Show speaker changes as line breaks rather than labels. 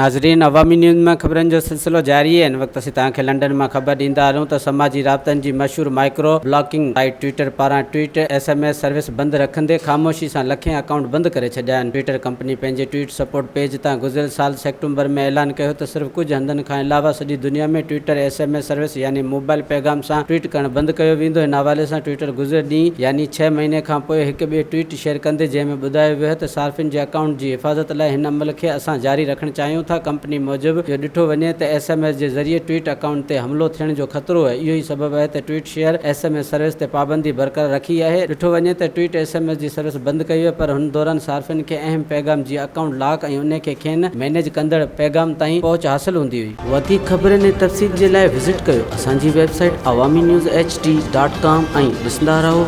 ناظرين عوامي نيوز مان خبرن جو سلسلو جاري آهي هن وقت اسين توهان کي لنڊن مان خبر ڏيندا هلون ته سماجي رابطن جي مشهور مائڪرو بلاگنگ سائيٽ ٽوئٽر پاران tweet S M S service بند رکندي خاموشي سان لکين اڪائونٽ بند ڪري ڇڏيا آهن ٽوئٽر ڪمپني پنهنجي ٽوئٽ سپورٽ پيج تان گذريل سال سيپٽمبر ۾ اعلان ڪيو ته صرف ڪجهه هنڌن کان علاوه سڄي دنيا ۾ Twitter S M S service يعني موبائل پيغام سان ٽوئٽ ڪرڻ بند ڪيو ويندو ان حوالي سان ٽوئٽر گذريل ڏينهن يعني ڇهه مهيني کانپوء هڪ ٻئي ٽوئٽ شيئر ڪندي جنهن ۾ ٻڌايو ويو ته صارفين جي اڪائونٽ جي حفاظت لاء هن عمل کي اسان جاري رکڻ چاهيون ٿا ڪمپني موجب اهو ڏٺو وڃي ته ايس ايم ايس جي ذريعي ٽوئٽ اڪائونٽ تي حملو ٿيڻ جو خطرو آهي اهو ئي سبب آهي ته tweet share S M S service تي پابندي برقرار رکي آهي ڏٺو وڃي ته ٽوئٽ ايس ايم ايس جي سروس بند ڪئي وئي پر هن دوران صارفين کي اهم پيغام جيئن اڪائونٽ لاڪ ۽ انهي کي کين مينيج ڪندڙ پيغام تائين پهچ حاصل هوندي هئي. وڌيڪ خبرن ۽ تفصيل جي لاء وزٽ ڪيو اسان جي website Awami news H D dot com ۽ ڏسندا رهو.